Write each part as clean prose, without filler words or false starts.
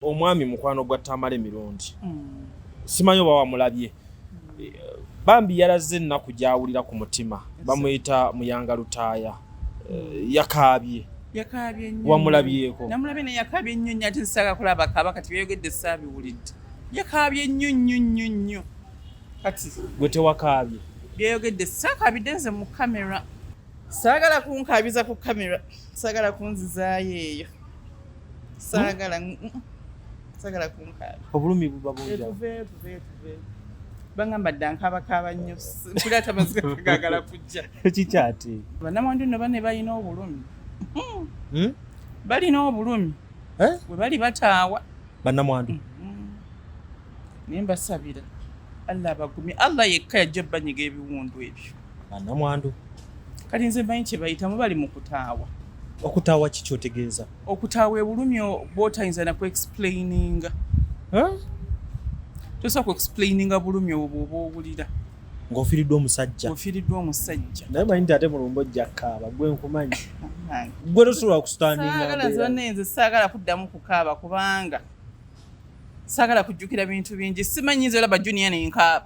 Omwami mukwano gwa Tamale Mirundi, simanyi oba wamulabye, bambi yalaze ennaku gy'awulira ku mutima. Bamuyita Muyanga Lutaaya. Yakaabye. Yakaabye nnyo. Wamulabyeko? Namulabye, naye yakaabye nnyo nnyo, ate nsaaga kulaba kaaba. Kati byeyogedde saabiwulidde. Yakaabye nnyo nnyo nnyo nnyo. Kati Gwe tewakaabye? Byeyogedde saakaabidde nze mu kamera. Saagala kunkaabiza ku kamera, saagala kunzizaayo eyo, saagala, saagala kunkaabya. Obulumi buba bungi. Tuve, tuve, tuve. Bangamba dda nkaabakaaba nnyo, mpulira ate amaziga gagala kujja. Kikyati? Bannamwandu nno bane balina obulumi. Hmm? Balina obulumi. Eh? Bwe bali bataawa. Bannamwandu. Naye mbasabira Allah abagumye. Allah yekka yajja banyiga ebiwundu ebyo. Bannamwandu. Kati nze mmanyi kye bayitamu, bali mu kutaawa. Okutaawa ki kyotegeeza? Okutaawa ebulumi bw'otayinza na kuexplaininga. Eh? Tosobola kuexplaininga bulumi obwo bw'oba owulira. Ng'ofiiriddwa omusajja. Ofiiriddwa omusajja. Naye manyi nti ate mulumba ojja kukaaba, gwe nkumanyi, gwe tosobola kustandinga. Saagala zonna, nze saagala kuddamu kukaaba kubanga saagala kujjukira bintu bingi. Simanyi nze olaba Junior nenkaaba,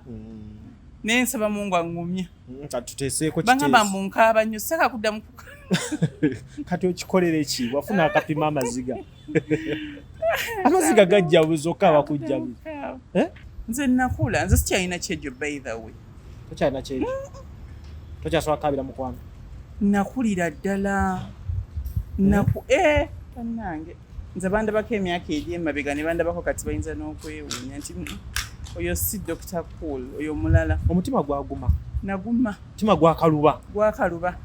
naye nsaba Mungu aŋŋumye. Kati tuteeseeko. Bangamba Kiteesi. Mbu nkaaba nnyo, saagala kuddamu kukaaba. Kati okikolere ki? Wafuna akapima amaziga? Amaziga gajja buzi, okaaba kujja buzi. Kukaaba. Eh? Nze nakula, nze sikyalina kyejo, by the way. Tokyalina kyejo, tokyasobola kukaabira mukwano? Nakulira ddala naku, eh, bannange, nze bandabako emyaka egy'emabega ne bandabako kati bayinza n'okwewuunya nti, oyo si Dr Cool, oyo mulala." Omutima gwaguma? Naguma. Omutima gwakaluba? Gwakaluba.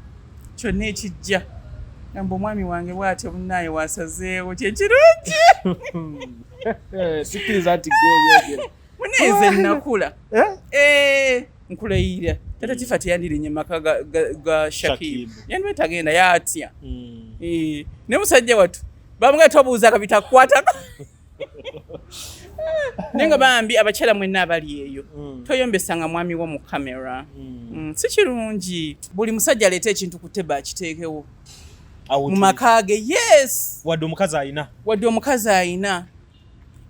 Kyonna ekijja gamba omwami wange bw'atyo, munnaaye wasazeewo kyekirungi. Sikkiriza nti gweobyogera. Munenze nakula. Eh? Eh, nkulayira tata kifa teyandirinye maka ga Shakib. Shakib. Yandibe tagenda yatya. Eh, ne musajja watu bamuga tobuuza kabitakukwatako, naye nga bambi abakyala mwenna abali eyo, toyombesanga mwami wo mu kamera. Si kirungi. Buli musajja aleeta ekintu ku table akiteekewo Awo mu maka ge, yes. Wadde omukazi alina. Wadde omukazi ayina,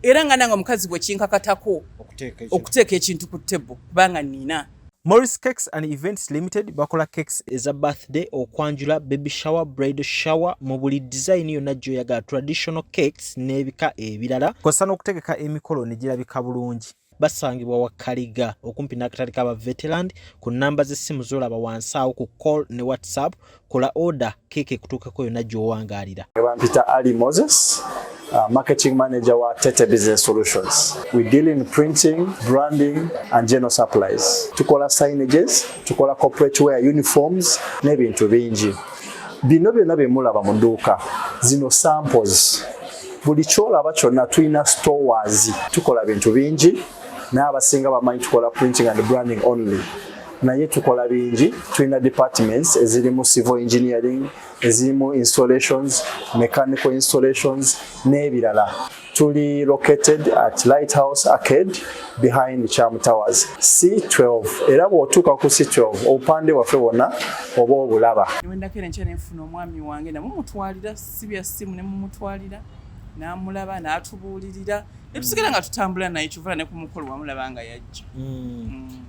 era nga nange omukazi bwe kinkakatako okuteeka ekintu. Okuteeka ekintu ku table kubanga nina. Morris Cakes and Events Limited bakola cakes eza birthday, okwanjula, baby shower, bridal shower mu buli design yonna gy'oyagala, traditional cakes n'ebika ebirala, kw'ossa n'okutegeka emikolo ne girabika bulungi. Basangibwa Wakaliga okumpi n'akatale k'aba Veteran, ku nnamba z'essimu z'olaba wansi awo ku call ne WhatsApp. Kola order, keeke ekutuukako yonna gy'owangaalira. Bampita Ali Moses, marketing manager wa Tete Business Solutions. We deal in printing, branding and general supplies. Tukola signages, tukola corporate wear, uniforms n'ebintu bingi. Bino byonna bye mulaba mu dduuka, zino samples. Buli kyolaba kyonna tulina stores. Tukola bintu bingi, naye abasinga bamanyi tukola printing and branding only. Naye tukola bingi, tulina departments ezirimu civil engineering, ezirimu installations, mechanical installations n'ebirala. Tuli located at Lighthouse Arcade behind Cham Towers C12, era bw'otuuka ku C12 obupande bwaffe bwonna oba obulaba. Newendako era enkya nenfuna omwami wange, namumutwalira, si bya ssimu, ne mumutwalira n'amulaba n'atubuulirira, netusigala nga tutambula naye. Kyovula ne ku mukolo wamulaba nga yajja.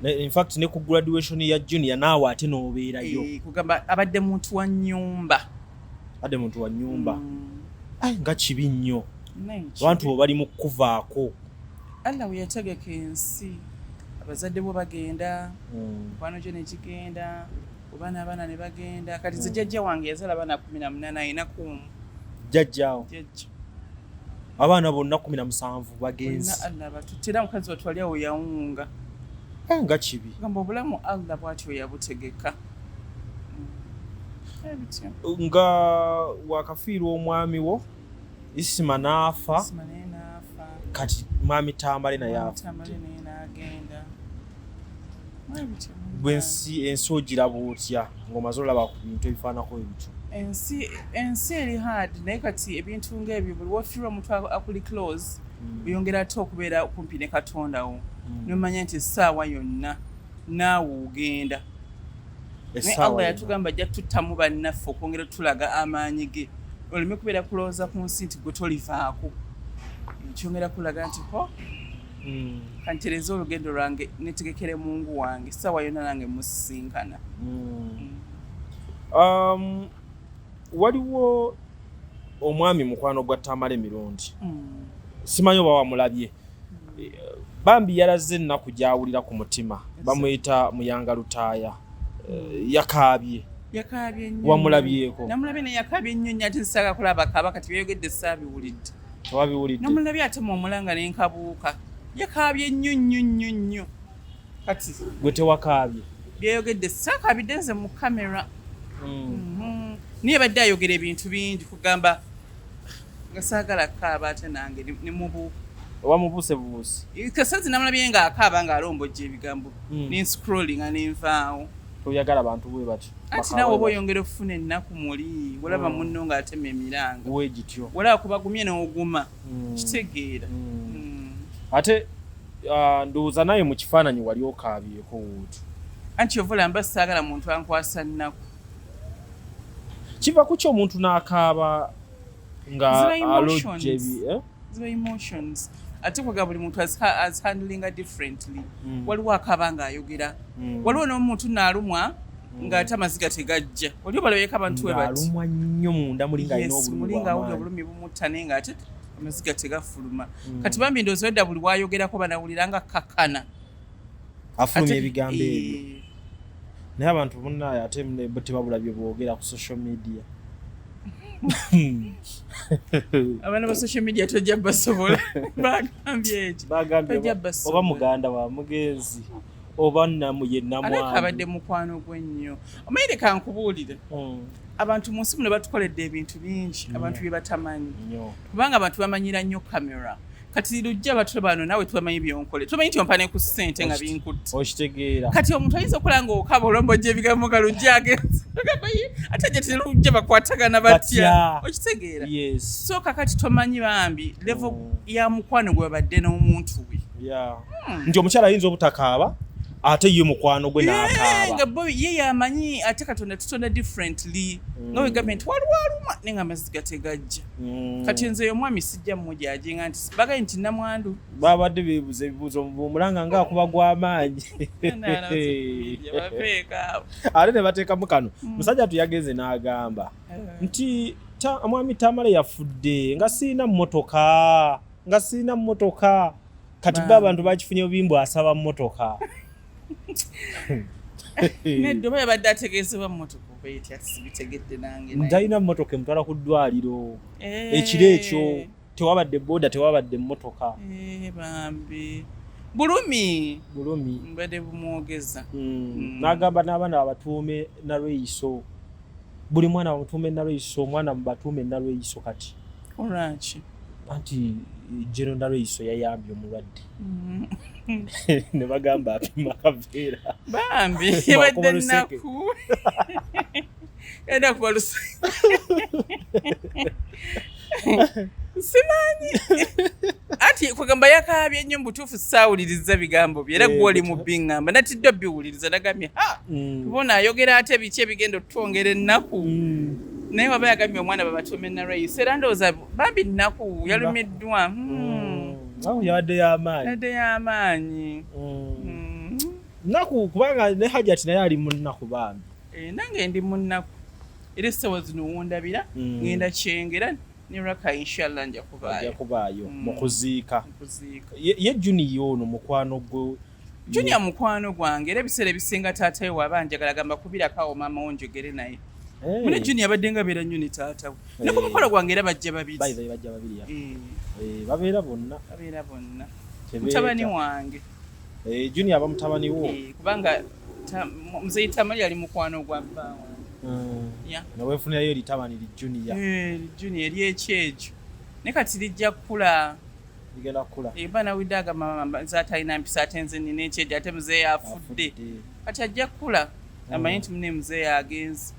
In fact ne ku graduation ya Junior naawe ate n'obeerayo. Eh, kugamba abadde muntu wa nnyumba. Adde muntu wa nnyumba. Ai, nga kibi nnyo. Naye kibi. Abantu bo bali mu kuvaako. Allah we yategeka ensi, abazadde bo bagenda, mikwano gyo ne gigenda, oba n'abaana ne bagenda. Kati nze jjajja wange yazaala abaana 18, ayinaku omu. Jjajjaawo? Jjajja. Abaana bonna 17 bagenzi? Bonna Allah batutte, era mukazi watwali awo yawunga. Eh, nga kibi. Gamba obulamu Allah bw'atyo yabutegeka. Ebityo. Nga wakafiirwa omwami wo Isima n'afa. Isima naye n'afa. Kati mwami Tambale naye Mwami Tamale afudde. Naye n'agenda. Ebityo. Gwe ensi ogiraba otya ng'omaze olaba ku bintu ebifaanako ebityo? Ensi eri hard, naye kati ebintu ng'ebyo, buli wofiirwa omuntu akuli close, oyongera ate okubeera kumpi ne Katonda wo, nomanya nti essaawa yonna naawe ogenda. Naye Essaawa Allah yonna. yatugamba ajja tuttamu bannaffe okwongera tulaga amaanyi ge, oleme kubeera kulowooza ku nsi nti gwe tolivaako. Kyongera kulaga nti ho kantereze olugendo lwange netegekere mungu wange, sawa yonna nange musisinkana. Waliwo omwami mukwano gwa Tamale Mirundi, simanyi oba wamulabye, bambi yalaze ennaku gy'awulira ku mutima, bamuyita Muyanga Lutaaya, yakaabye. Yakaabye nnyo. Wamulabyeko? Namulabye naye yakaabye nnyo nnyo, ate saaga kulaba kaaba kati byeyogedde saabiwulidde. Tewabiwulidde? Namulabye ate mwomulanga nenkabuuka, yakaabye nnyo nnyo nnyo nnyo kati. Gwe tewakaabye? Byeyogedde saakaabidde nze mu kamera. Naye badde ayogera ebintu bingi kugamba nga saagala kukaaba ate nange nemubuuka. Wamubuuse bubuusi? Kasazi namulabye nga akaaba ng'alombojja ebigambo, nenscrollinga nenvaawo. Toyagala bantu bwe batyo. Anti nawe oba oyongera okufuna ennaku muli olaba munno ng'atema emiranga. We gityo. Olaba kubagumye n'oguma, kitegeera. Ate ndowooza naye mu kifaananyi wali okaabyeko wootyo. Anti ovula mba saagala muntu ankwasa nnaku. Kiva ku ki omuntu n'akaaba nga Ziba emotions. alojja ebi, eh? Ziba emotions, ate kwaga buli muntu azihandlinga differently. Waliwo akaaba ng'ayogera, waliwo n'omuntu naalumwa ng'ate amaziga tegajja. Oli obalabeko abantu we bati? Ng'alumwa nnyo munda muli ng'alina Yes, obulumi muli ng'awulira bw'amaanyi. Obulumi bumutta naye ng'ate amaziga tegafuluma. Kati bambi ndowooza wedda buli wayogerako banawulira nga kakkana. Afulumya ebigambo ebyo. Naye abantu munnaye ate bo tebabula bye boogera ku social media. Abaana ba social media tojja basobola, bagambye eki? Bagambye Tojja oba basobola. Muganda wa mugenzi oba namu ye Aleka abadde namwandu. Mukwano gwe nnyo. Omanyi, leka nkubuulire, abantu mu nsi muno batukoledde ebintu bingi abantu bye batamanyi, Nnyo. Kubanga abantu bamanyira nnyo kamera. Kati lujja batula bano naawe tubamanyi byonkole, tubamanyi nti ompa ne ku ssente nga binkutte. Okitegeera. Kati omuntu ayinza okulaba nga okaba olombojja ebigambo nga lujja agenze, ate gye tilujja bakwatagana batya? Batya. Okitegeera? Yes. So kakati tomanyi bambi level ya mukwano gwe babadde n'omuntu we. Yeah. Nti omukyala ayinza obutakaaba ate ye mukwano gwe n'akaaba. Nga bo ye yamanyi, ate Katonda tutonda differently, nga wegambye nti waliwo alumwa naye nga amaziga tegajja. Kati nze oyo omwami sijja mujajinga nti bagambye nti namwandu. Babadde beebuuza ebibuuzo omulanga ngaakuba gw'amaanyi. Baveeko abo. Ate ne bateekamu kano musajja tuyagenze n'agamba nti omwami Tamale yafudde nga siina mmotoka, nga siina mmotoka. Kati bo abantu bakifunye bubimbu asaba mmotoka. Nedda, oba yabadde ategeezebwa mmotoka oba etya, sibitegedde nange naye. Ntalina mmotoka emutwala ku ddwaliro ekiro ekyo, tewabadde boda, tewabadde mmotoka. Eh, bambi bulumi. Bulumi. Mbadde bumwogeza. N'agamba n'abaana babatuume Nalweyiso, buli mwana bamutuume Nalweyiso, omwana mubatuume Nalweyiso kati. Olwaki? Anti General Nalweyiso yayambye omulwadde ne bagamba apima akaveera. Bambi Bakuba yabadde luseke. nnaku yadda kuba luseke, simanyi anti kugamba yakaabye nnyo. Mu butuufu saawuliriza bigambo bye, era Eh, gwe oli mu biŋŋamba natidde obiwuliriza, nagambye ha bona ayogera ate biki ebigenda otutwongera ennaku. Naye waba yagambye omwana babatuume Nalweyiso, era ndowooza bambi nnaku yalumiddwa. Awo yabadde y'amaanyi. Yadde y'amaanyi. Nnaku kubanga ne Hajati naye ali mu nnaku bambi. Eh, nange ndi mu nnaku era essaawa zino wondabira ngenda Kyengera ne raka, inshallah nja ajja kubaayo. Kubaayo mu kuziika. Mu kuziika. Ye Junior ono mukwano gwe? Junior mukwano gwange, era ebiseera ebisinga taata we waba njagala gamba kubirako awo maama wo njogere naye. Mune Junior abadde nga beera nnyo ne taata we ne ku mukolo gwange era bajja babiri. By the way, bajja babiri ya. Eh, Eh, babeera bonna. Babeera bonna. Tebeeta. Mutabani wange. Eh, Junior aba mutabani wo. Eh, kubanga muzeeyi Tamali yali mukwano gwa bba wange. Yeah. Nga weefunirayo eritabani li Junior. Eh, Junior eryekyejo naye kati lijja kukula. Ligenda kukula. Eba nawidde agamba mama nze atalina mpisa, ate nze nina ekyejo, ate muzeeyi afudde. Afudde. Kati ajja kukula amanye nti mune muzeeyi agenze.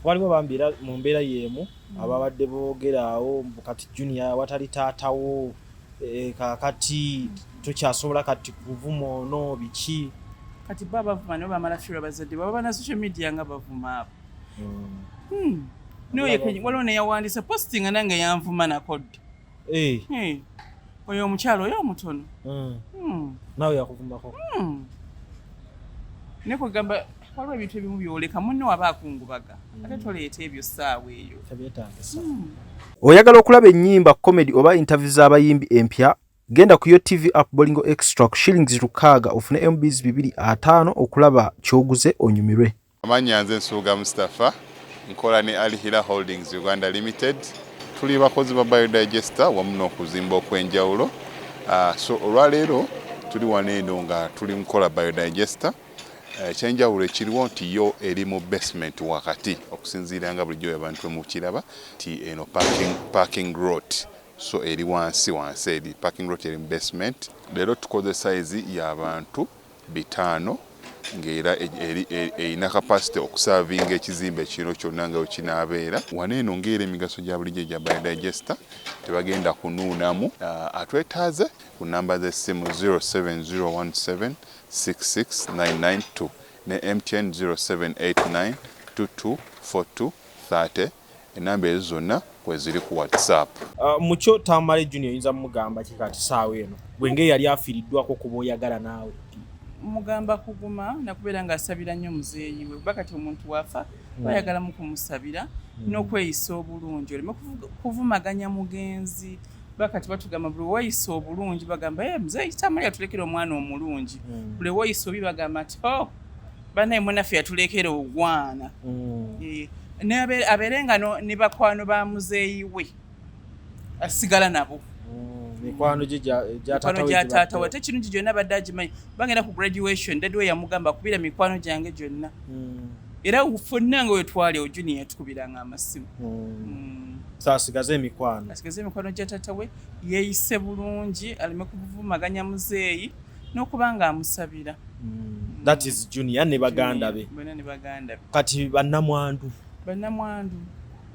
Waliwo bambi era mu mbeera y'emu ababadde boogera awo mbu kati Junior watali taatawo, eh, kaakati tokyasobola kati kuvuma ono biki. Kati bo abavuma nabo bamala fiirwa bazadde baba na social media nga bavuma abo. Noye waliwo neyawandisa postinga nange yanvuma nako dda. Eh. Eh. Oyo omukyalo oyo omutono. Naawe yakuvumako. Naye kwegamba waliwo ebintu ebimu byoleka munno waba akungubaga ate toleeta ebyo ssaawa eyo. Tebyetaagisa. Oyagala okulaba ennyimba, comedy oba interview z'abayimbi empya? Genda ku Yo TV app Bolingo Extra ku shillings 6 ofune MBs 250 okulaba ky'oguze onyumirwe. Amannya nze Nsubuga Mustapha, nkola ne Al Hila Holdings Uganda Limited. Tuli bakozi ba biodigester wamu n'okuzimba okw'enjawulo. So olwaleero tuli wano eno nga tuli mukola biodigester. Ekyenjawulo ekiriwo nti yo eri mu basement wakati, okusinziira nga bulijjo abantu bwe mukiraba nti eno parking lot, so eri wansi wansi, eri parking lot eri mu basement. Leero tukoze size y'abantu 500 ng'era erina capacity okuservinga ekizimbe kino kyonna nga wekinaabeera. Wano eno ng'era emigaso gya bulijjo egya biodigester, tebagenda kunuunamu. Atwetaaze ku namba z'essimu 07017 66992 ne MTN 0789 2242 30. Enamba ezo zonna kweziri ku WhatsApp. Mukyo Tamale Junior oyinza mugamba ki kati saawa eno bwenge yali afiiriddwako kuba oyagala naawe? Mugamba kuguma nakubeera ng'asabira nnyo muzeeyi we, kuba kati omuntu wafa bayagalamu kumusabira n'okweyisa obulungi, oleme kuvumaganya mugenzi. Bakati batugamba buli weeyisa obulungi bagamba, "Eh, muzeeyi Tamale yatulekera omwana omulungi." Buli weeyisa obi bagamba nti, "Oh, bannaye munaffe yatulekera ogwana." Eh, abeere nga ne bakwano ba muzeeyi we asigala nabo. Mikwano gye gya mikwano gya taata we, ate kirungi gyonna badde agimanyi. Bagenda ku graduation, daddy we yamugamba, "Kubira mikwano gyange gyonna." Era ffenna nga wetwali awo, Junior yatukubiranga amasimu. Saasigaze emikwano. Asigaze emikwano gya taata we, yeeyise bulungi, aleme kuvumaganya muzeeyi n'okuba nga amusabira. That is Junior ne baganda be. Bonna ne baganda be. Kati bannamwandu? Bannamwandu,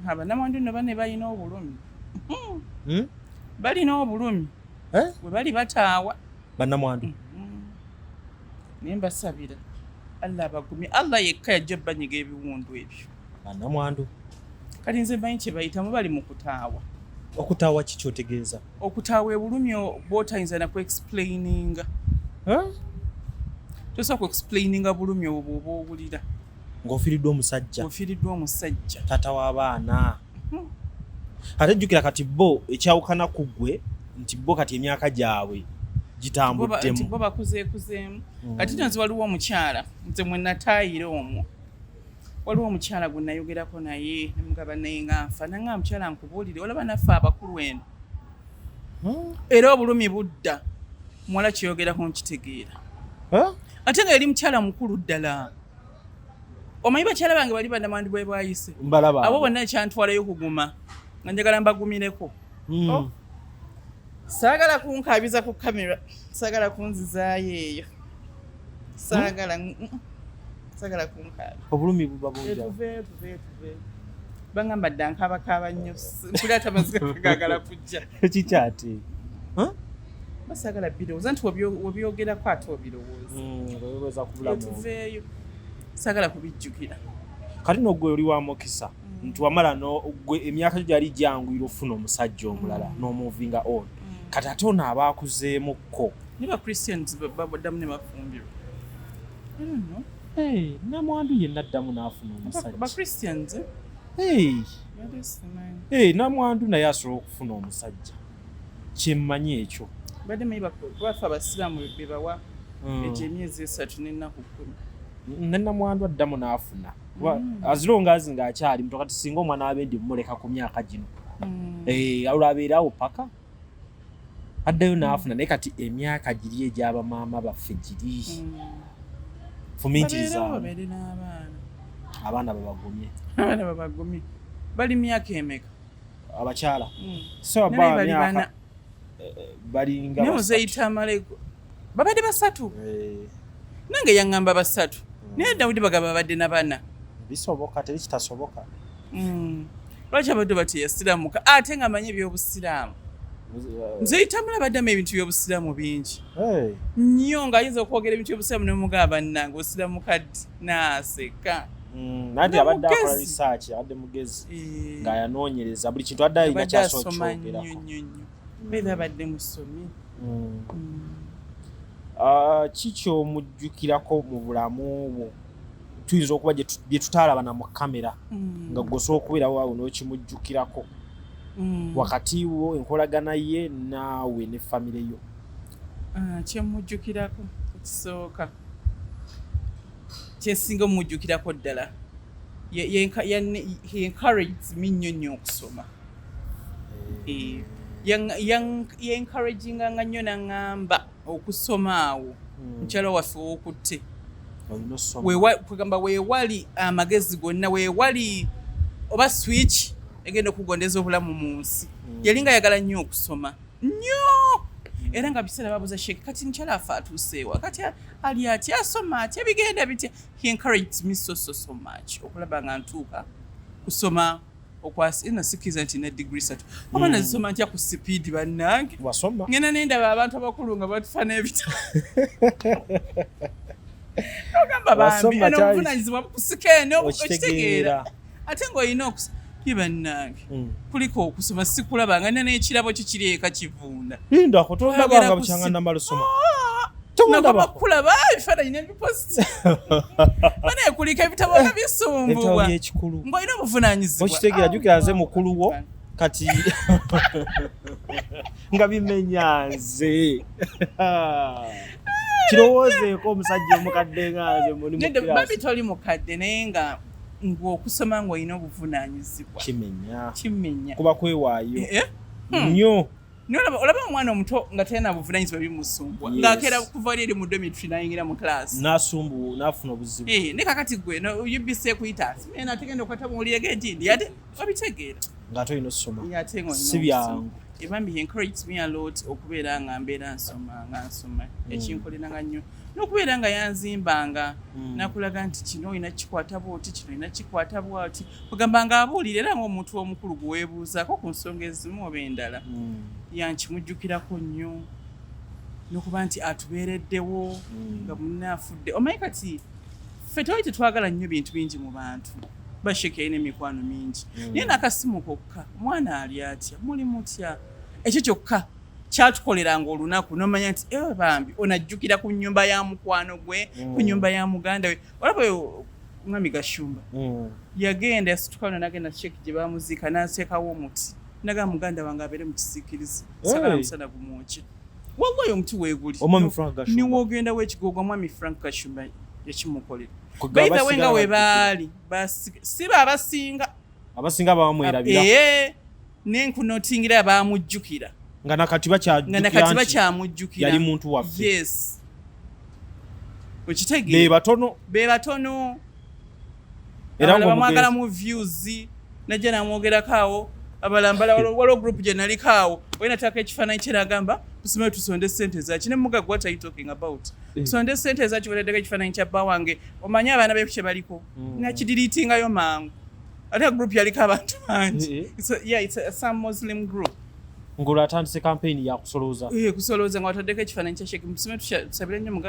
ha, bannamwandu nno bane balina obulumi. Balina obulumi. Eh? Bwe bali bataawa. Bannamwandu. Naye mbasabira Allah abagumye. Allah yekka yajja banyiga ebiwundu ebyo. Bannamwandu. Kati nze mmanyi kye bayitamu, bali mu kutaawa. Okutaawa ki kyotegeeza? Okutaawa ebulumi bw'otayinza na kuexplaininga. Tosobola kuexplaininga bulumi obwo bw'oba owulira. Ng'ofiiriddwa omusajja. Ofiiriddwa omusajja. Taata w'abaana. Ate jjukira kati bo ekyawukana ku ggwe nti bo kati emyaka gyabwe nti gitambuddemu. Bo bakuzeekuzeemu. Kati nno nze waliwo omukyala nze mwe nataayira omwo, waliwo omukyala gwe nayogerako naye nemugaba naye nga nfa nanga, "Mukyala, nkubuulire, olaba naffe abakulu eno era obulumi budda." Muwala kyeyogerako nkitegeera. Ate nga yali mukyala mukulu ddala. Omanyi bakyala bange bali bannamwandu bwe bwayise. Mbalaba. Abo bonna ekyantwalayo kuguma nga njagala mbagumireko. Oh. Saagala kunkabiza ku kamera, saagala kunzizaayo eyo, saagala, saagala kunkaaba. Obulumi buba bungi. Tuve, tuve, tuve. Bangamba dda nkaabakaaba nnyo, mpulira ate amaziga gagala kujja. Kikyate. Basaagala birowooza nti webyogerako ate obirowooza. Olowooza ku bulamu. Tuveeyo, saagala kubijjukira. Kati no gwe oli wa mukisa nti wamala no gwe emyaka gyo gyali gyanguyira ofuna omusajja omulala n'omovinga on. Kati ate ono aba akuzeemukko. Ne ba Christians baddamu ne bafumbirwa. I don't know. Hey, namwandu yenna addamu n'afuna omusajja. Ba Christians, eh? Hey, Badde simanyi. hey, namwandu naye asobola okufuna omusajja, kyemmanyi ekyo. Badde manyi bafe abasiraamu be bawa egyo emyezi 3 n'ennaku 10. Ne namwandu addamu n'afuna. As long as ng'akyali muto. Kati singa omwana wabendi mumuleka ku myaka gino, Eh, olwo abeerawo paka addayo n'afuna. Naye kati emyaka giri egy'abamaama baffe giri fumiitiriza. Babeerewo, babeere n'abaana. Abaana babagumye. Abaana babagumye. Bali myaka emeka? Abakyala so Naye ba bali myaka bana. Balinga Naye basatu. muzeeyi Tamale babadde basatu. Eh, Nange yaŋŋamba basatu, naye Dawudi bagamba babadde na bana. Bisoboka, teri kitasoboka. Lwaki abadde bateyasiramuka ate nga amanyi ebyobusiraamu? Muzeeyi Tamale abaddamu ebintu by'obusiraamu bingi Hey. nnyo, ng'ayinza okwogera ebintu by'obusiraamu nemugamba, "Bannange, osiramuka ddi?" Naaseka. Nanti abadde akola Mugezi. research, abadde mugezi Eh, nga yanoonyereza buli kintu, adde alina abadde kyasobola asoma nnyo okyogerako. nnyo nnyo. Beera abadde musomi. Ah, ki kyomujjukirako mu bulamu bwo tuyinza okuba bye tutaalaba na mu kamera nga gwe osobola okubeerawo awo n'okimujjukirako wakati wo, enkolagana ye naawe ne famire yo? Ah, kyemujjukirako ekisooka, kyensinga omujjukirako ddala, he encouraged me nnyo nnyo okusoma. Eh, ye encouraginganga nnyo naŋŋamba okusoma awo, mukyala waffe owokutte. Olina osoma. Kugamba weewali amagezi gonna, weewali oba switch egenda okugondeza obulamu mu nsi. Yali nga ayagala nnyo okusoma nnyo, era nga biseera babuuza Sheikh, kati mukyala afe atuuseewa, kati ali atya, asoma atya, bigenda bitya? He encouraged me so so so much okulaba nga ntuuka kusoma okwasi eno. Sikkiriza nti na degree 3 oba nazisoma ntya ku sipiidi, bannange. Wasoma. Ngenda nendaba abantu abakulu nga batufa n'ebitabo, ogamba bambi Wasoma eno obuvunanyizibwa bukusika eno. Okitegeera. Okitegeera, ate ng'olina okus ye bannange, kuliko okusoma, sikulaba nga nina n'ekirabo kyo kiri eka kivunda. Lindako, tondabanga Oyogera ku bukyanga namala osoma. Nakoma Tondabako. kulaba ebifaananyi nebiposti banaye, kuliko ebitabo nga Ebitabo bisumbubwa byekikulu. ng'olina obuvunanyizibwa. Okitegeera, jjukira nze mukulu wo, kati nga bimenya nze. Kirowoozeeko, omusajja omukadde nga nze muli mu Nedda, class. Babi, toli mukadde, naye nga ng'okusoma ng'olina obuvunaanyizibwa. Kimenya. Kimenya. Kuba kwewaayo Eh, eh. nnyo. Naye olaba omwana omuto nga talina buvunaanyizibwa, bimusumbwa, ng'akeera kuva eri mu dormitory n'ayingira mu class. Nasumbu nafuna obuzibu. Eh, ne kakati gwe no UBC ekuyita ena ategenda okwata muwulire g'egindi, ate obitegeera. Ng'ate olina osoma. Ate ng'olina Si byangu. okusoma. Ebambi, he encouraged me a lot okubeera nga mbeera nsoma, nga nsoma, ekinkoleranga nnyo n'okubeera nga yanzimbanga, nakulaga nti kino olina kikwata bwoti, kino olina kikwata bwoti, ogamba nga abuulira, era ng'omuntu omukulu gwe weebuuzaako ku nsonga ezimu oba endala. Yankimujjukirako nnyo n'okuba nti atubeereddewo nga munne afudde. Omanyi kati ffe twali tetwagala nnyo bintu bingi mu bantu. Basheki yalina emikwano mingi, naye nakasimu kokka, omwana ali atya, muli mutya, ekyo kyokka kyatukoleranga olunaku, nomanya nti ewe bambi onajjukira ku nnyumba ya mukwano gwe, ku nnyumba ya muganda we. Olaba oyo mwami Gashumba yagenda, yasituka no nagenda Sheikh gye bamuziika, n'ateekawo omuti, nagamba, "Muganda wange abeere mu kisiikirize, sagala Hey. musana gumwokye." Wallahi, omuti weeguli. Omwami Frank Gashumba. Niwogenda w'ekigogwa, mwami Frank Gashumba yakimukolera. Kugamba By the way, nga basigala we bajjukira. baali si ba abasinga. Abasinga bamwerabira. Ee, nenkunotingira bamujjukira. Nga nakati Nga bakyajjukira nakati nti bakyamujjukira. yali muntu waffe. Yes, Be okitegeera? batono. Be batono. Era Abalala bamwagala ng'omugenzi mu views, najja namwogerako awo. Abalambala waliwo group gye naliko awo, oye nateekako ekifaananyi kye, nagamba, "Tusimayo tusonde sente zaki?" Ne muga, "What are you talking about? Tusonde sente zaki? Wataddeko ekifaananyi kya bba wange." Omanyi abaana be kye baliko, nakidiriitingayo mangu, ate group yaliko abantu bangi. Yeah, it's some Muslim group. Ng'olwo atandise campaign ya kusolooza. Eh, kusolooza nga wataddeko ekifaananyi kya Sheikh Musime, tusabire nnyo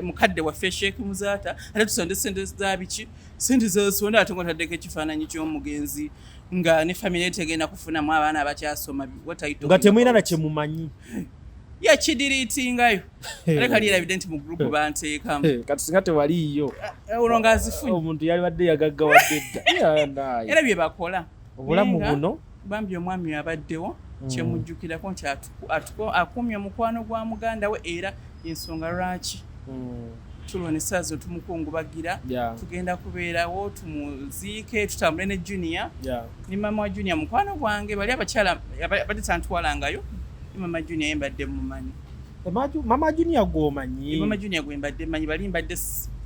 mukadde waffe Sheikh Muzaata, ate tusonde sente za biki, sente zasonda, ate nga otaddeko ekifaananyi ky'omugenzi, nga ne famire ye tegenda kufunamu abaana abakyasoma. What are you Nga talking temulina na about? kyemumanyi. Yakidiriitingayo, ate kali erabidde nti mu group banteekamu. Eh, kati singa tewaliiyo, Olwo ng'azifunye. Omuntu yalibadde yagaggawadde dda. Yeah, naye. Era bye bakola. Obulamu Naye nga buno. Bambi omwami oyo abaddewo, kyemujjukirako nti akuumye omukwano gwa muganda we, era ensonga lwaki tulwana essaawa zino tumukungubagira. Tugenda kubeerawo tumuziike, tutambule ne Junior ne mama wa Junior, mukwano gwange. Bali abakyala badde tantwalangayo, ne mama Junior ye mbadde mumanyi. Mama Junior gwomanyi? Mama Junior gwe mbadde manyi, bali mbadde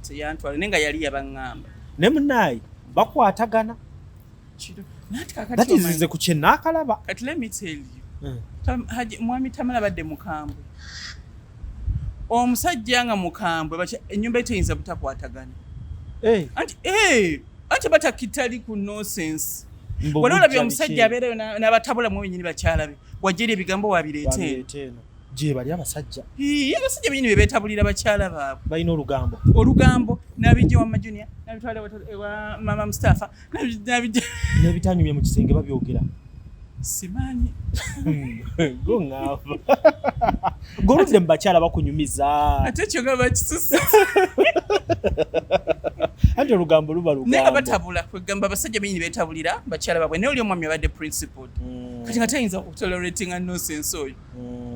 teyantwala, naye nga yali yabaŋŋamba. Ne munnaayi bakwatagana. Kiro nanti kakati That is omanyi- nze ku kye naakalaba. Kati let me tell you, Mwami Tamala badde mukambwe, omusajja nga mukambwe, ennyumba ye teyinza butakwatagana. Eh, Anti anti batakitali ku nonsense. Mbu Wali olabye bujja omusajja biki? abeerayo n'abatabulamu wenyini bakyala be, wajja eri ebigambo wabireeta eno. Babireeta eno gye bali abasajja. Ii, abasajja benyini be beetabulira bakyala baabwe. Balina olugambo. Olugambo n'abijja wa Junior, n'abitwala ewa mama Mustafa, n'abijja N'ebitanyumye mu kisenge babyogera. Simanyi. Guŋŋamba goludde mu bakyala bakunyumiza. Ate ekyo nga bakisusa. Anti olugambo luba lugambo. Naye nga batabula, kwegamba abasajja benyini betabulira bakyala babwe, naye oli omwami abadde principled. Kati nga tayinza kutoleratinga nonsense oyo.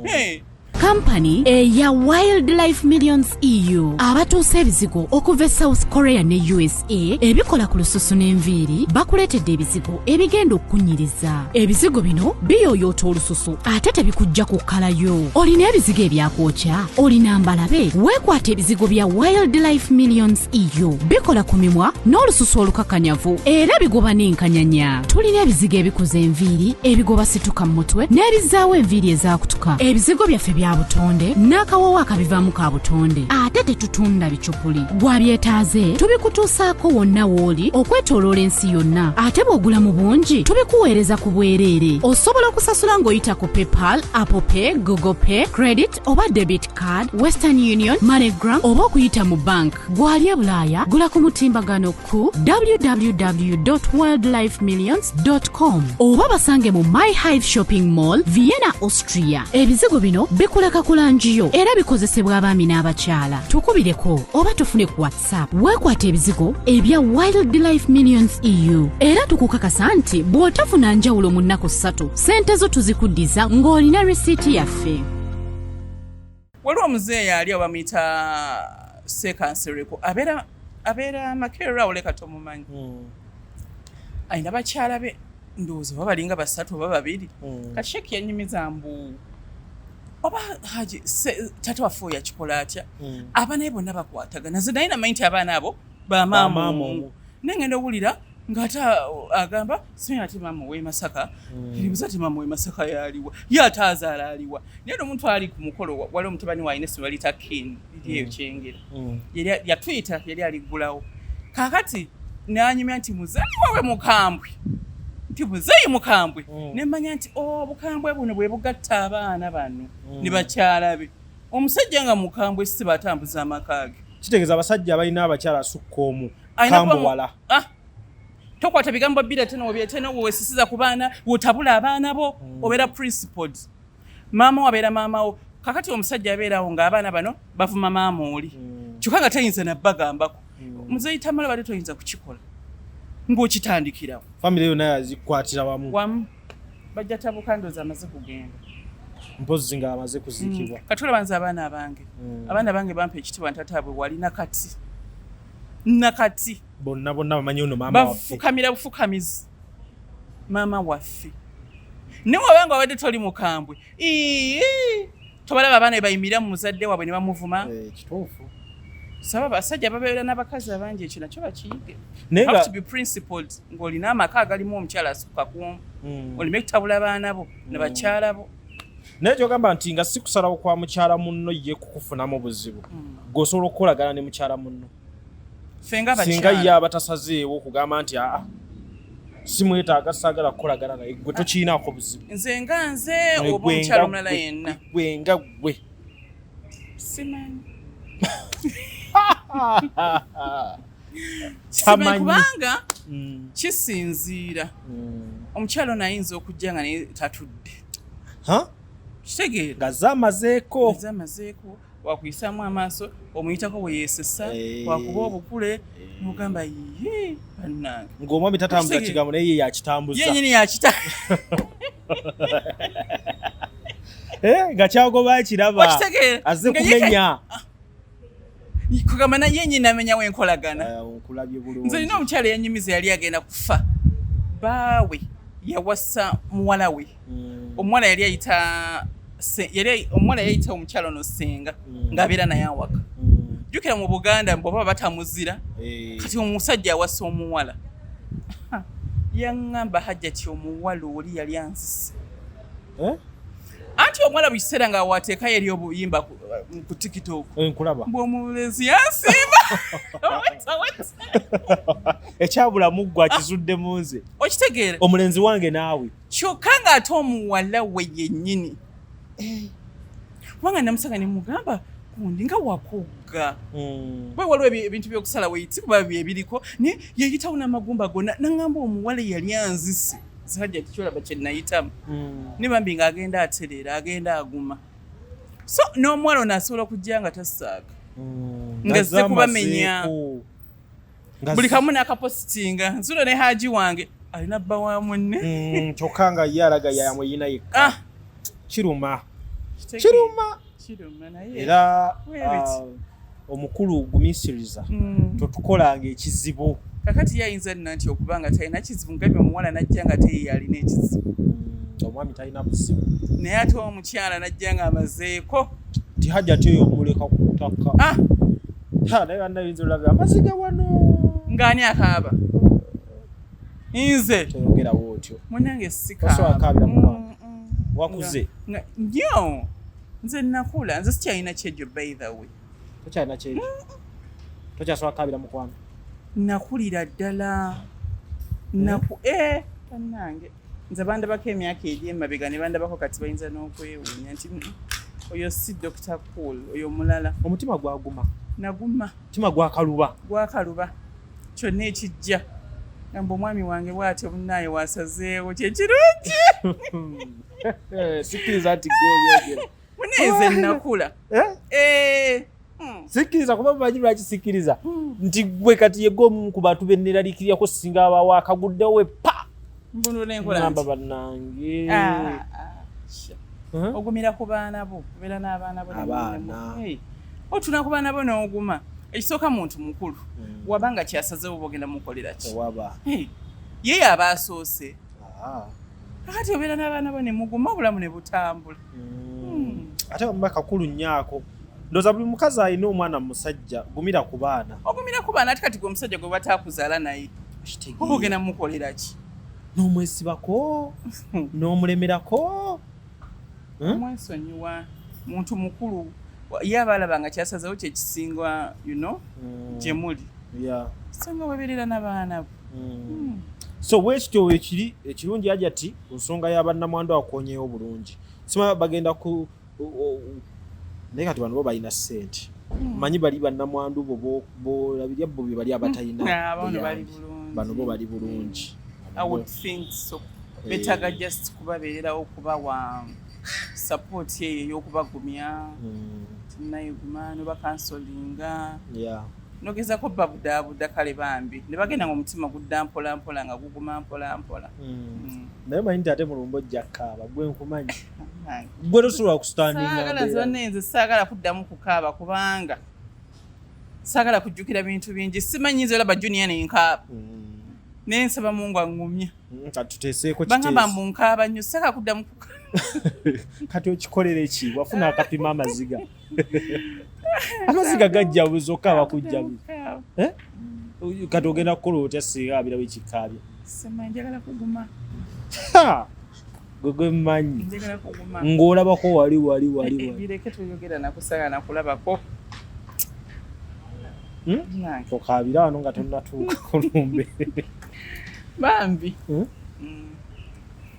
Hey. Kampani eya Wildlife Millions EU abatuusa ebizigo okuva e South Korea ne USA ebikola ku lususu n'enviiri bakuleetedde ebizigo ebigenda okukunyiriza. Ebizigo bino biyooyoota olususu ate tebikujja ku kkalayo. Olina ebizigo ebyakwokya? Olina mbalabe? Weekwata ebizigo bya Wildlife Millions EU bikola ku mimwa n'olususu olukakanyavu era bigoba n'enkanyanya. Tulina ebizigo ebikuza enviiri, ebigoba situka mu mutwe n'ebizzaawo enviiri ezaakutuka. Ebizigo byaffe bya butonde n'akawoowo akabivaamu ka butonde ate tetutunda bicupuli. Gwabyetaaze tubikutuusaako wonna w'oli okwetooloola ensi yonna, ate bw'ogula mu bungi tubikuweereza ku bwereere. Osobola okusasula ng'oyita ku PayPal, Apple Pay, Google Pay, credit oba debit card, Western Union, MoneyGram oba okuyita mu bank. Gwali e Bulaaya, gula ku mutimbagano ku www.wildlifemillions.com oba basange mu My Hive Shopping Mall, Vienna, Austria. Ebizigo bino bikuleka ku langi yo era bikozesebwa abaami n'abakyala. Tukubireko oba tufune ku WhatsApp. Weekwata ebizigo ebya Wildlife Millions EU era tukukakasa nti bw'otafuna njawulo mu nnaku 3, ssente zo tuzikuddiza ng'olina risiiti yaffe. Waliwo omuzeeyi ali awo bamuyita Sekansereko, abeera Makerere awo, leka tomumanyi. Alina bakyala be ndowooza oba balinga 3 oba 2. Kati Sheikh yanyumiza mbu oba Haji taata waffe oyo yakikola atya? Abaana be bonna bakwatagana. Nze naye namanyi nti abaana abo ba maama omu. Naye ngenda owulira ng'ate agamba simanyi ate maama ow'e Masaka. Ebuuza ate maama ow'e Masaka y'aliwa? Ye ate azaala aliwa? Naye omuntu ali ku mukolo waliwo mutabani we alina essomero liyita Kin liri eyo Kyengera. Yali yatuyita, yali aliggulawo. Kaakati n'anyumya nti muzeeyi waabwe mukambwe, nti muzeeyi mukambwe. Ne mmanya nti obukambwe buno bwe bugatta abaana bano ne bakyala be. Omusajja nga mukambwe si batambuza amaka ge. Kitegeeza abasajja abalina abakyala asukka omu kambuwala. Tokwata bigambo bbiri ate n'obyete n'owesisiza ku baana, w'otabula abaana bo, obeera principled. Maama wo abeera maama wo. Kakati omusajja abeerawo ng'abaana bano bavuma maama oli. Kyokka nga tayinza na bbagambako. Muzeeyi Tamale badde toyinza kukikola ng'okitandikirawo. Famire yonna yazikwatira wamu. Wamu. Bajja tabuka ndowooza amaze kugenda. Mpozzi ng'amaze kuziikibwa. Kati olaba nze abaana abange. Abaana bange bampa ekitiibwa ntataabwe wali nakati. Nakati. Bonna bonna bamanyi ono maama waffe. Bafukamira bufukamizi. Maama waffe. Naye wabanga wabadde toli mukambwe. Tobalaba abaana be bayimirira mu muzadde waabwe ne bamuvuma. Kituufu. Saba abasajja babeera n'abakazi abangi, ekyo nakyo bakiyige. Have to be principled ng'olina amaka agalimu omukyala asukka ku omu. Oleme kutabula baana bo ne bakyala bo. Naye ky'ogamba nti nga si kusalawo kwa mukyala munno ye kukufunamu buzibu, gwe osobola okukolagana ne mukyala munno. Ffe nga Singa ye aba tasazeewo okugamba nti aa simwetaaga saagala kukolagana naye, gwe tokirinaako buzibu. Nze nga nze oba omukyala omulala yenna. Gwe nga gwe. Simanyi. Simanyi kubanga kisinziira. Omukyala ono ayinza okujja nga naye tatudde. Kitegeera. Nga zamazeeko. Nga zamazeeko. Wakuyisaamu amaaso, omuyitako bwe yeesesa, wakuba obukule, n'ogamba ye bannange. Ng'omwami tatambuza kigambo naye ye yakitambuza. Ye nnyini yakita. Nga kyagoba akiraba. Okitegeera. Azze kumenya. Kugamba na ye nnyini amenyawo enkolagana. Nkulabye bulungi. Nze nina omukyala eyanyumiza yali agenda kufa. Baawe yawasa muwala we. Omuwala yali ayita yali omuwala yayita omukyala ono ssenga ng'abeera naye awaka. Jjukira mu Buganda bw'oba batamuzira, kati omusajja awasa omuwala. Yaŋŋamba Hajjati omuwala oli yali anzise. Anti omuwala buli kiseera nga wateekayo eri obuyimba ku TikTok. Nkulaba. Mbu omulenzi yansiima. Ekyabula muggwa akizudde mu nze. Okitegeera? Omulenzi wange naawe. Kyokka ng'ate omuwala we yennyini. Kubanga namusanga ne mugamba gundi nga wakugga. Bwe waliwo ebintu by'okusala weeyitsi kuba bye biriko, naye yeyitawo n'amagumba gonna n'aŋŋamba omuwala yali anzise. Hajjati kyolaba kye nayitamu. Ne bambi ng'agenda atereera, agenda aguma. So n'omuwala ono asobola okujja nga tasaaga, nga zze kubamenya. Buli kamu n'akapositinga, nzulo ne haji wange alina bba wa munne. Kyokka nga ye alaga yamweyina yekka. Ah! Kiruma. Kitegeera. Kiruma. Kiruma naye era Weebiti. Omukulu gumiisiriza, totukolanga ekizibu. Kakati ye ayinza nna nti okuba nga talina kizibu, ngabye omuwala najja nga teye alina ekizibu. Omwami talina buzibu. Naye ate omukyala najja nga amazeeko. Nti Hajjati oyo omuleka ku ttaka. Ah! Ha, naye bannayinza olabye amaziga wano. Ng'ani akaaba? Nze. Toyogerawo otyo. Munange Osobola kukaabira mu mwana? Wakuze. Nnyo. Nze nakula, nze sikyalina kyejo, by the way. Tokyalina kyejo, tokyasobola kukaabira mukwano? Nakulira ddala. Naku eh bannange. Nze bandabako emyaka egy'emabega ne bandabako kati, bayinza n'okwewuunya nti, oyo si Dr. Cool, oyo mulala." Omutima gwaguma? Naguma. Omutima gwakaluba? Gwakaluba. Kyonna ekijja. Gamba omwami wange bw'atyo, munnaaye wasazeewo kyekirungi. Sikkiriza nti gweobyogera. Muneze nakula. Eh? Eh. Sikkiriza, kuba mumanyi lwaki sikkiriza nti gwe kati yegwe omu ku bantu benneraliikirirako singa abawo akaguddewo pa. Mbuno nenkola ngamba nti bannange. Ah, ah, sha. Ogumira ku baana bo, obeera n'abaana bo ne Abaana. Hey. Otuna ku baana bo n'oguma. Ekisooka muntu mukulu. Wabanga kyasazeewo oba ogenda mukolera ki? Tewaba. Hey. Ye yaba asoose. Ah. Kakati obeera n'abaana bo ne muguma, obulamu ne butambula. Ate bamba kakulu nnyo ako. Ndowooza buli mukazi alina omwana musajja, gumira ku baana. Ogumira ku baana, ate kati gwe omusajja gwe bataakuzaala naye oba ogenda mukolera ki? N'omwesibako, n'omulemerako. Omwesonyiwa, muntu mukulu, ye aba alaba nga kyasazeewo kyekisinga gye muli. So nga weberera n'abaana bo. So bwekityo wekiri ekirungi, Hajati, ku nsonga y'abannamwandu akonyeewo bulungi. Sima bagenda ku naye kati bano bo balina ssente. Manyi bali bannamwandu bo bolabirya bo be bali abatalina Nah, bano bali buyambi. bulungi. Bano bo bali bulungi. I would think so. Betaaga just kubabeererawo, kubawa support eyo ey'okubagumya, tinayeguma nobakansolinga, nogezako babudaabuda. Kale bambi ne bagenda nga omutima gudda mpola mpola, nga guguma mpola mpola. Naye manyi nti ate mulumba ojja kukaaba, gwe nkumanyi, gwe tosobola kustandinga. Saagala zonna, nze saagala kuddamu kukaaba kubanga saagala kujjukira bintu bingi. Simanyi nze olaba Junior nenkaaba, naye nsaba Mungu aŋŋumye. Kati tuteeseeko. Bagamba Kiteesi. mbu nkaaba nnyo, saagala kuddamu kukaaba. Kati okikolere ki? Wafuna akapima amaziga? Amaziga gajja buzi, okaaba kujja buzi. Kukaaba. Eh? Kati ogenda kukola otya singa abirawo ekikaabya? Simanyi, njagala kuguma. Ha! Gwe gwe mmanyi. Njagala kuguma. Ng'olabako wali wali wali wali. Bireke, tuyogera nakusaga nakulabako. Nange. Okaabira wano nga tonnatuuka ku lumbe. Bambi.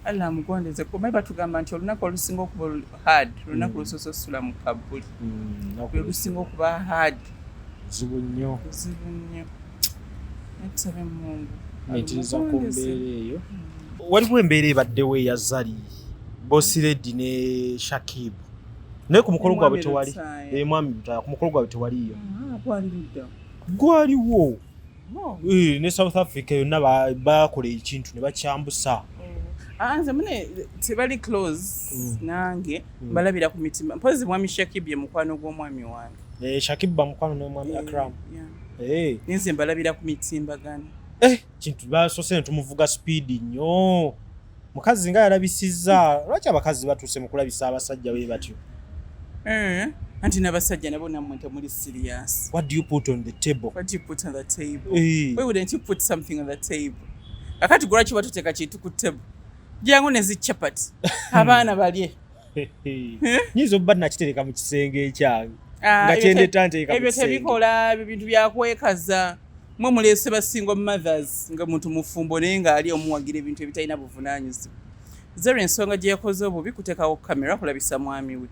Allah amugondeze, kuba batugamba nti olunaku olusinga okuba hard lunaku lusoose osula mu kabbuli, lwe lusinga okuba hard. Zibu nnyo. Luzibu nnyo, naye tusabe Mungu Mayitiriza ku alumugondeze. mbeera eyo. Waliwo embeera ebaddewo eya Zari, Boss Lady ne Shakib, naye ku mukolo gwabwe Mwami tewali. Lutaaya. Eh, mwami Lutaaya, ku mukolo gwabwe tewaliyo. Ah, gwali ludda? Gwaliwo. Oh. Eh, ne South Africa yonna bakola ekintu ne bakyambusa. Ah, nze mune tebali close nange, mbalabira ku mitima. Mpozi mwami Shakib ye mukwano gw'omwami wange. Eh, Shakib bamukwano n'omwami Akram. Yeah. Eh, Ninze mbalabira ku mitimbagano. Eh, kintu basoose ne tumuvuga speed nnyo. Mukazi nga yalabisizza. Lwaki abakazi batuuse mu kulabisa abasajja bwe batyo? Eh, anti n'abasajja nabo nammwe temuli serious. What do you put on the table? What do you put on the table? Eh. Why wouldn't you put something on the table? Kakati gwe lwaki batuteeka kintu ku table? Jangu ne zichapati abaana balye. Nyinza okuba nakitereka mu kisenge ekyange Ah, nga ebyo kyendeta nteeka mu ebyo kisenge. tebikola. Ebyo bintu byakwekaza. Mwe muleese ba single mothers, nga muntu mufumbo naye ng'ali omuwagira ebintu ebitalina buvunaanyizibwa. Zero ensonga gye yakoze obubi kuteekawo kamera kulabisa mwami we.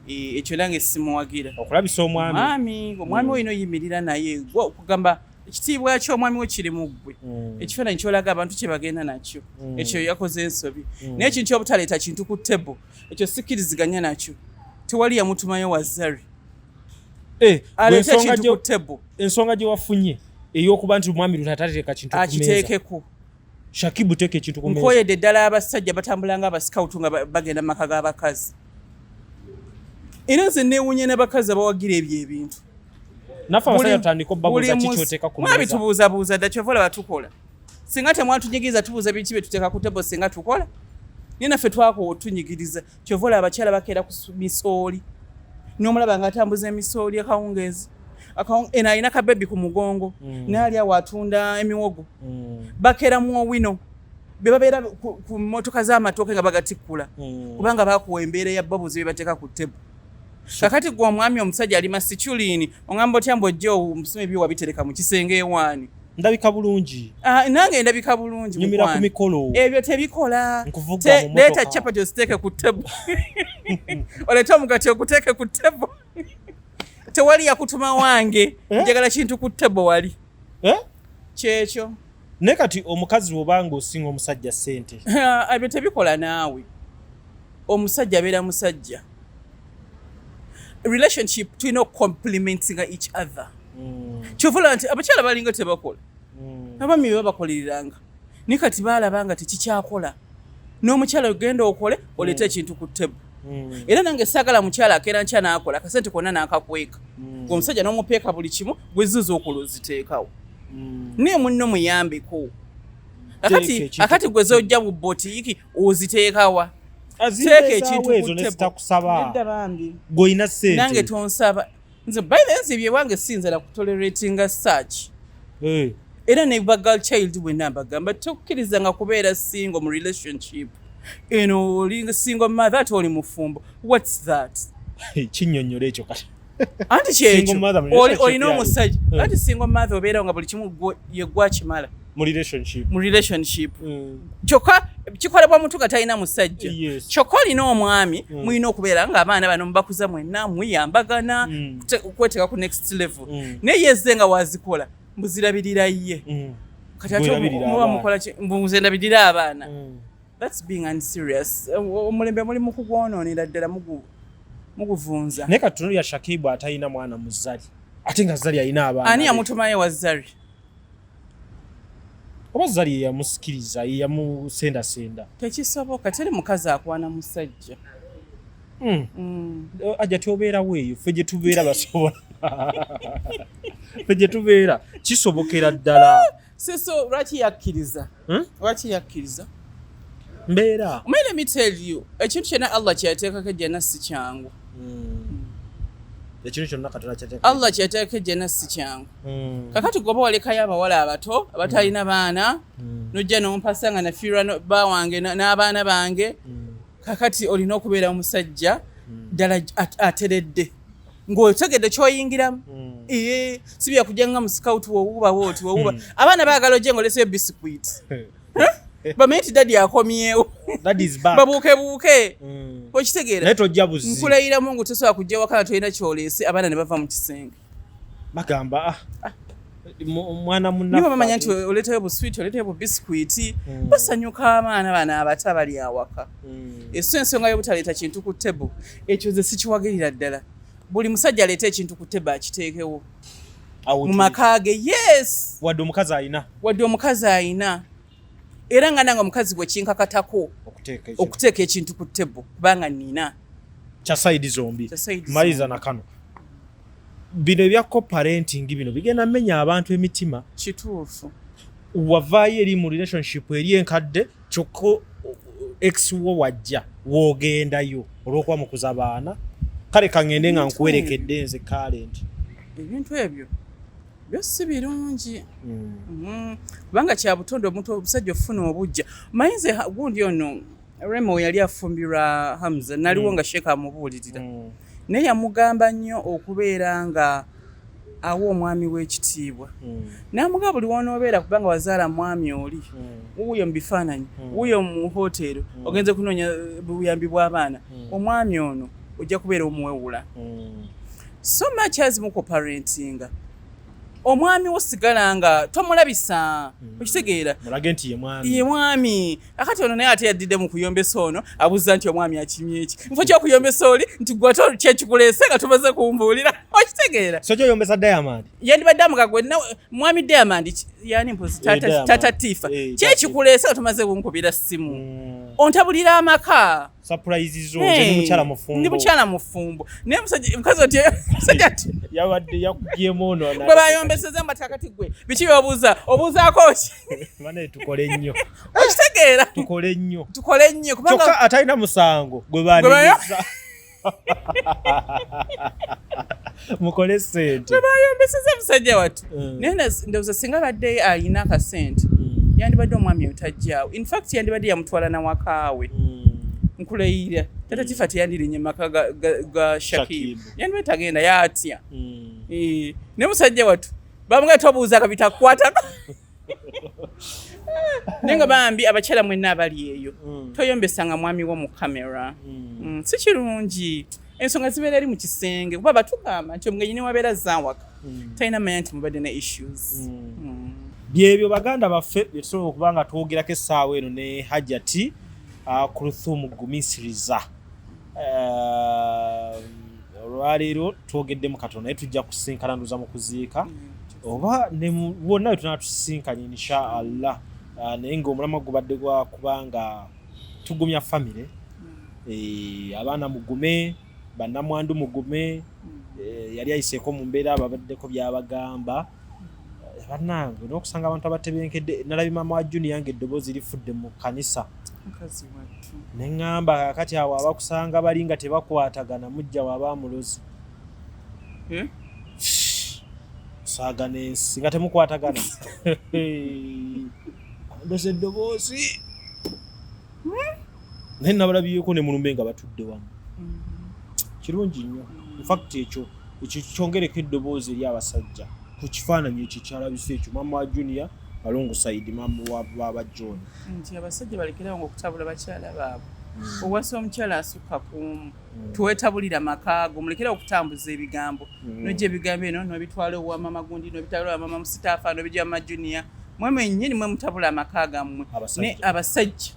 Eh, ekyo nange simuwagira. Okulabisa omwami. Mwami, omwami we olina oyimirira naye. Gwe okugamba Ekitiibwa ky'omwami we kiri mu ggwe. Ekifaananyi kyolaga abantu kye bagenda nakyo. Ekyo yakoze ensobi. Naye ekintu ky'obutaleeta kintu ku table, ekyo sikkiriziganya nakyo. Tewali yamutumayo wa Zari. Eh, Aleete ensonga ekintu ku table. Ensonga gye wafunye ey'okuba nti omwami Lutaaya tateeka kintu ku mmeeza. Akiteekeko. Shakibu, teeka ekintu ku mmeeza. Nkoyedde ddala abasajja batambula nga abasikawutu nga bagenda mu maka g'abakazi. Era nze neewuunya n'abakazi abawagira ebyo ebintu. Naffe abasajja tutandika obbabuuza ki ky'oteeka ku mmeeza. Mwabitubuuzabuuza dda, kyova olaba tukola. Singa temwatunyigiriza tubuuza biki bye tuteeka ku table, singa tukola. Naye naffe twakoowa otunyigiriza, kyova olaba abakyala bakeera ku misooli. N'omulaba ng'atambuza emisooli akawungeezi. Eno alina kabebi ku mugongo, n'ali awo atunda emiwogo. Bakeera mu owino. Be babeera ku mmotoka z'amatooke nga bagatikkula. Kubanga baakuwa embeera ya babuzi bye bateeka ku table. Kakati gwe omwami omusajja alima sichuliini, oŋŋamba otya mbu ojje omusome ebyo wabitereka mu kisenge ewaani? Ndabika bulungi. Ah, nange ndabika bulungi, Nyumira ku mukwano. mikolo. Ebyo tebikola. Nkuvuga mu mmotoka. Leeta chapati oziteeke ku table. Oleete omugaati oguteeke ku table. Tewali yakutuma wange. Eh? Njagala kintu ku table wali. Eh? Kyekyo. Naye kati omukazi bw'obanga osinga omusajja ssente. Ebyo tebikola naawe. Omusajja abeera musajja. Relationship tulina okucomplimentinga each other. Kyova olaba nti abakyala balinga tebakola. Abaami be babakolereranga. Naye kati baalaba nga tekikyakola. N'omukyala ogenda okole, oleete ekintu ku table. Era nange saagala mukyala akeera nkya n'akola, akasente konna n'akakweka. Gwe omusajja n'omupeeka buli kimu, gwe zizo okola oziteekawo. Naye munno muyambeko. Teeka ekintu Akati ku gwe z'ojja mu botiiki oziteekawa. Azimba Teeka ekintu ezaawo ku ezo ne table. zitakusaba. Nedda bambi. Gw'olina ssente. Nange tonsaba. Nze by the way, nze ebyewange siyinza kutoleratinga such. Eh. Era ne ba girl child bwenna mbagamba tokkirizanga kubeera single mu relationship. Eno oli single mother ate oli mufumbo. What's that? Kinnyonnyola ekyo kati. Anti kyekyo. Single mother mu relationship Olina yayo. omusajja. Eh. Anti single mother obeerawo nga buli kimu ye gwe akimala. Mu relationship. Mu relationship. Kyokka kikolebwa muntu nga talina musajja. Kyokka olina omwami, mulina okubeera ng'abaana bano mubakuza mwenna, muyambagana, okweteeka ku next level. Naye yezze nga wazikola, mbuzirabirira ye. Kati ate Bwerabirira muba abaana. mukola ki? Mbu nze ndabirira abaana. That's being unserious. Omulembe muli mu kugwonoonera ddala, muguvunza. Naye kati tunuulira Shakibu atalina mwana mu Zari. Ate nga Zari alina abaana. Ani yamutumayo wa Zari? Oba Zari ye yamusikiriza, ye yamusendasenda. Tekisoboka, teri mukazi akwana musajja. Ajja tyobeerawo eyo, ffe gye tubeera basobola. Ffe gye tubeera kisobokera ddala. Siso, lwaki yakkiriza? Hmm? Lwaki yakkiriza? Mbeera. Omanyi, let me tell you, ekintu kyonna Allah kye yateekako ejjana si kyangu. Ekintu kyonna Katonda kyateeka. Allah kye yateekako ejjana si kyangu. Kakati goba walekayo abawala abato abatalina baana, nojja n'ompasa nga nafiirwa ba wange n'abaana bange. Kakati olina okubeera omusajja ddala ateredde ng'otegedde ky'oyingiramu. Ee, si byakujja nga mu scout wowuba wooti wowuba. Abaana baagala ojje ng'oleseyo biscuit. Bamenye nti daddy akomyewo. That is back. Babuukebuuke. Okitegeera? Naye tojja buzi. Nkulayiramu ngu tosobola kujja waka nga tolina kyoleese, abaana ne bava mu kisenge. Bagamba, ah, omwana Nibo munnaffe bamanya nti oleetayo buswiti, oleetayo bubisikuiti, basanyuka abaana bano abato abali awaka. Eso ensonga y'obutaleeta kintu ku table, ekyo nze sikiwagirira ddala. Buli musajja aleeta ekintu ku table akiteekewo Awo mu maka ge. Yes. Wadde omukazi alina. Wadde omukazi ayina. Era nga nange omukazi bwe kinkakatako okuteeka ekintu. Okuteeka ekintu ku table kubanga nina. Kya side zombi. Kya side Maliriza zombi. na kano. Bino ebya co-parenting bino bigenda menya abantu emitima. Kituufu. Wavaayo eri mu relationship eri enkadde, kyokka ex wo wajja woogendayo olw'okuba mukuza baana. Kale kaŋŋende nga Ebintu nkuwerekedde nze current. Ebintu ebyo byo si birungi. Kubanga kya butonde omuntu omusajja ofuna obujja. Omanyi nze gundi ono Remo yali afumbirwa Hamza, naliwo nga Sheikh amubuulirira. Naye yamugamba nnyo okubeera nga awa omwami w'ekitiibwa. N'amugamba buli w'onoobeera kubanga wazaala mwami oli, wuuyo mu bifaananyi, wuuyo mu hoteero, ogenze kunoonya buyambi bw'abaana. Omwami ono ojja kubeera omuwewula. So much as muko parentinga. Omwami wo sigala nga tomulabisa. Okitegeera? Mulage nti ye mwami. Ye mwami. Akati ono naye ate yaddidde mu kuyombesa ono, abuuza nti omwami akimye ki? Nfo kyokuyombesa oli nti gwe ate kyekikuleese nga tumaze kumbuulira. Okitegeera? So kyoyombesa Diamond. Yandibadde amugagwe mwami Diamond yani mpozi tata Tifa. Kyekikuleese nga tumaze kunkubira ssimu. Ontabulira amaka. Surprise zo nze ndi mukyala mufumbo. Ndi mukyala mufumbo. Naye musajja mukazi oti musajja ati yabadde yakugyemu ono na. Bwe bayombeseza mba takati gwe. Biki by'obuuza? Obuuzaako ki? Bane tukole nnyo. Okitegeera? Tukole nnyo. Tukole nnyo kubanga kyokka atalina musango gwe banenyeza. Mukole ssente. Bwe bayombeseza musajja wattu. Naye ndowooza singa abadde alina akasente. Yandibadde omwami oyo tajjaawo. In fact yandibadde yamutwala na wakaawe. Nkulayira. Tata Tifa teyandirinye maka ga Shakib. Yandibadde tagenda yatya. Naye musajja wattu bamugamba tobuuza kabitakukwatako. Naye nga bambi abakyala mwenna abali eyo toyombesanga mwami wo mu kamera. Si kirungi. Ensonga zibeera eri mu kisenge kuba batugamba nti omugenyi ne wabeera zaawaka talina manya nti mubadde ne issues. Byebyo baganda baffe bye tusobola okuba nga twogerako essaawa eno ne Hajati Kuruthum Gumisiriza. Olwaleero twogeddemu katono naye tujja kusinkana nduza mu kuziika oba ne wonna we tunaatusisinkanye insha Allah. Naye ng'omulamwa gubadde gwa kubanga tugumya famire. Abaana mugume, bannamwandu mugume. Yali ayiseeko mu mbeera ababaddeko by'abagamba. Bannange n'okusanga abantu abatebenkedde. Nalabye maama wa Junior ng'eddoboozi lifudde mu kkanisa. Ne ŋŋamba kaakati awo abakusanga bali nga tebakwatagana mujja waaba amulozi. Saaga n'ensi nga temukwatagana. Ndoze eddoboozi. Naye nabalabyeko ne mulumbe nga batudde wamu. Kirungi nnyo. In fact ekyo kyongereko eddoboozi eri abasajja ku kifaananyi ekyo kyalabise ekyo maama wa Junior alongside maama wa baaba John. Nti abasajja balekerawo okutabula bakyala baabwe. Owasa omukyala asukka ku omu. Tuwetabulira maka go, mulekere okutambuza ebigambo. Nojja ebigambo eno n'obitwala owa mama gundi, n'obitwala owa mama Musitaafa, n'obijja mama Junior. Mwe mwennyini mwe mutabula amaka gammwe. Ne abasajja.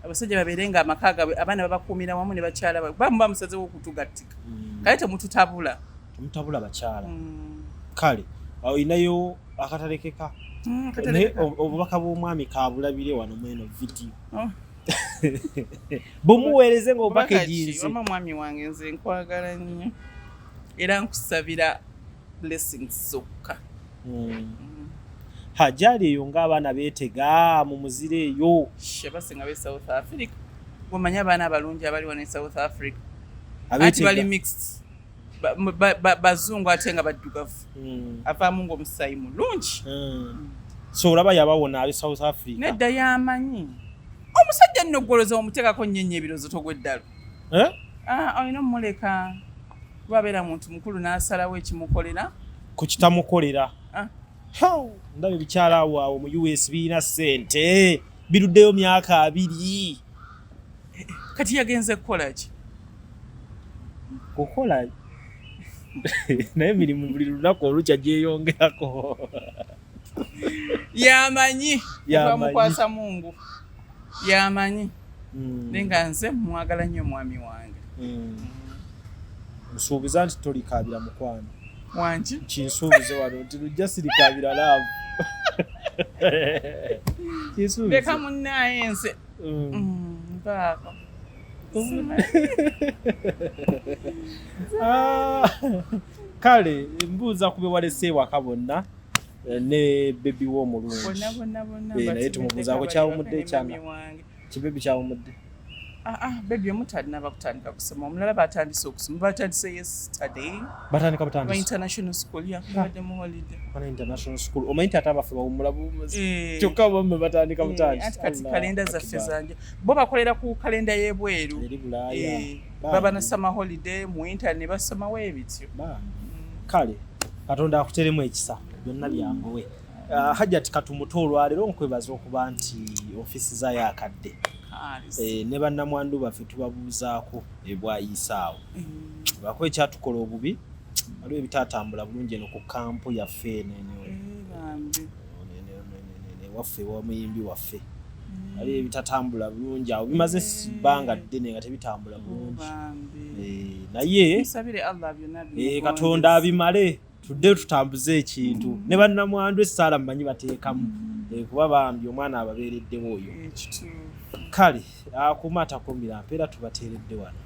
Abasajja babeere nga amaka gaabwe abaana babakuumira wamu ne bakyala baabwe. Kuba muba musazeewo okutugattika. Kale temututabula. Temutabula bakyala. Kale olinayo akatalekeka. Naye obubaka bw'omwami kabulabire wano mu eno vidiyo. Bumuweereze ng'opakeginze. Wamma mwami wange nze nkwagala nnyo era nkusabira blessings zokka. Ha gyali eyo ng'abaana beetega mu muzira eyo. Abasinga b'e South Africa. Gwomanyi abaana abalungi abali wano e South Africa. Anti bali mixed. Bazungu ate nga baddugavu. Avaamu ng'omusaayi mulungi. So olaba yabawona ab'e South Africa. Nedda yamanyi. Omusajja nno gw'olowooza omuteekako nnyo nnyo ebirowoozo togwa eddalu. Olina omuleka kuba abeera muntu mukulu n'asalawo ekimukolera. Ku kitamukolera. Ndaba ebikyala awo awo mu US birina ssente biruddeyo myaka 2. Kati yagenze kukola ki? Kukola naye emirimu buli lunaku olukya gyeyongerako. Yamanyi bamukwasa Mungu. Yamanyi. Naye nga nze mwagala nnyo mwami wange. Nsuubiza nti tolikaabira mukwano. Wangi? Kinsuubize wano nti lujja sirikaabira laavu. Kinsuubize. Leka munnaaye nze. Mpaako. Kale mbuuza ku be walese ewaka bonna ne bebi wo omulungi. Bonna bonna bonna. Naye tumubuuzaako kyawumudde ekyana. Kibebi kyawumudde. Bebi omu talina kutandika kusoma, omulala batandise okusoma, batandise yesterday. Batandika butandisi. International school ya babadde mu holiday. Bana international school. Omanyi nti ate abaffe bawummula buwummuzi. Kyokka bomme batandika butandisi. Anti kati kalenda zaffe zanje. Bo bakolera ku kalenda y'ebweru. Eri Bulaaya. Baba na summer holiday mu winter ne basomawo ebityo. Kale Katonda akuteremu ekisa byonna byanguwe. Hajati katumuto olwaleero nkwebaza okuba nti ofiisi zayo akadde. Ne bannamwandu baffe tubabuuzaako ebwayiisaawo. Lwakuba ekyatukola obubi Waliwo ebitatambula bulungi eno ku kampu yaffe eno eno Eh, bambi. ewaffe ewamuyimbi waffe, waliwo ebitatambula bulungi awo, bimaze bbanga ddene nga tebitambula bulungi. Bambi. Eh, naye Musabire Allah byonna eh, Katonda abimale, tudde tutambuze ekintu ne bannamwandu essaala mmanyi bateekamu. Eh, kuba bambi omwana ababeereddewo oyo. Ekituufu. Kale akuuma atakuumira mpeera, tubateeredde wano.